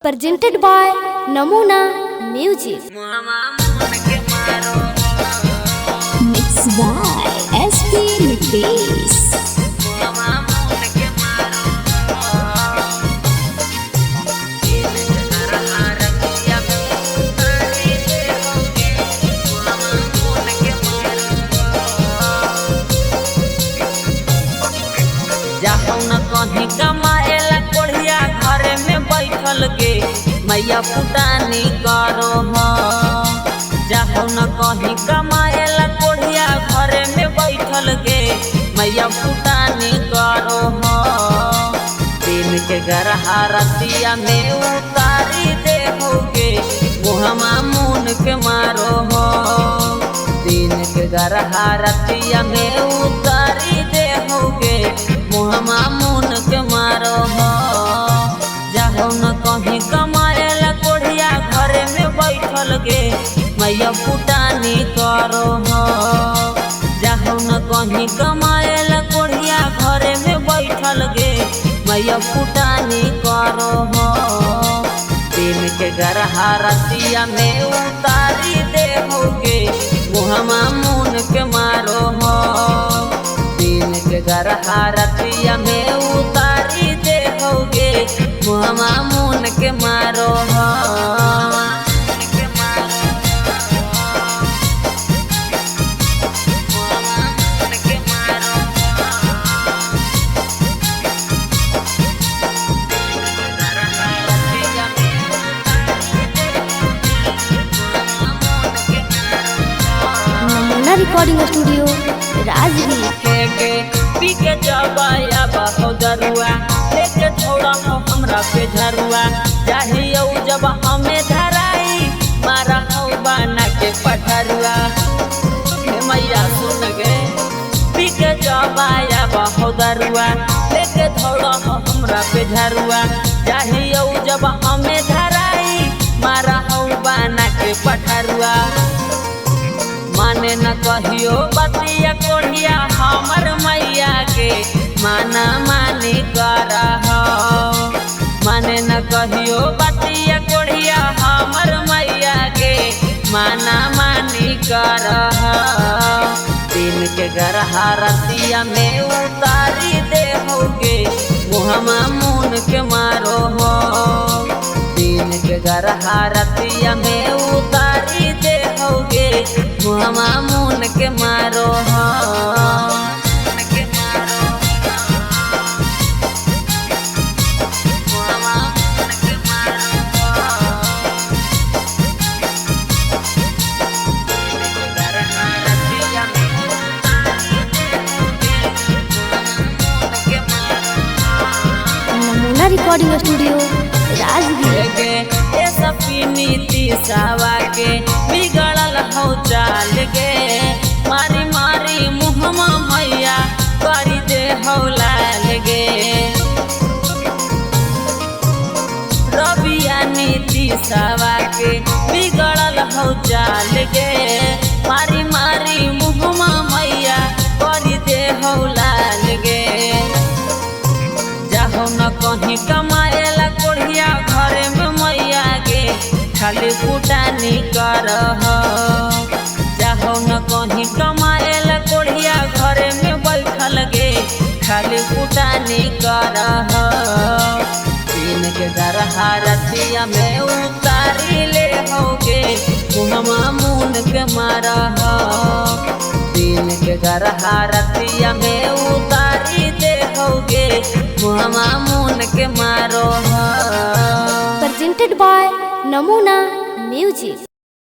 Presented by Namuna Music. Mixed by SP Nitesh. जाहु न कहीं कमाएला कोढ़िया घरे में बैठल के मैया फुटानी करो हो। जाहु न कहीं कमाएला कोढ़िया घरे में बैठल के मैया फुटानी करो हो। दिन के गरहा रतिया में उतारी दे होगे मुहमा मुन के मारो हो। दिन के गरहा रतिया में उतारी दे होगे मुहमा मुन के मारो हो। जाहो न कहीं कमाएला कोढ़िया घरे में बैठल गे मैया फुटानी करो हो। जाहो न कहीं कमाएला कोढ़िया घरे में बैठल गे मैया फुटानी करो हो। दिन के गरहा रतिया में उतारी दे होगे मुहमा मुन के मारो हो। दिन के गरहा रतिया में उतारी दे होगे मुहमा मुन के मारो हो। Namuna Recording Studio, Rajgir. के पी के जबाया बाहो दरुआ लेके छोड़ा हो हमरा पे झरुआ। चाहिए जब हमें धराई मारा हो बना के पठरुआ। हे मैया सुन गे पी के जबाया बाहो दरुआ लेके छोड़ा हो हमरा पे झरुआ। चाहिए जब हमें धराई मारा हो बना के पठरुआ। माने न कहियो बतिया कोढ़िया हमर मैया के माना मानी कर हो। माने न कहियो बतिया कोढ़िया हमर मैया के माना मानी कर हो। दिन के गरहा रतिया में उतारी दे होगे मुहमा मुन के मारो हो। दिन के गरहा रतिया में उतारी दे होगे मुहमा मुन के मारो हो। Namuna Recording Studio, Rajgir. के ए सपी नीति सावा के बिगड़ल हो चाल गे। मारी मारी मुहमा मैया करी दे हो लाल गे। रबिया नीति सावा के बिगड़ल हो चाल गे। मारी मारी मुहमा मैया करी दे हो लाल गे। जाहो न कहीं कमाएला कोढ़िया घरे में मैया गे खाली फुटानी कर हो। जाहो न कहीं कमाएला कोढ़िया घरे में बैठल गे खाली फुटानी कर हो। दिन के गरहा रतिया में उतारी ले होगे मुहमा मुन के मारा हो। दिन के गरहा रतिया में उतारी दे होगे मुहमा मुन के मारो हो। Presented by Namuna Music.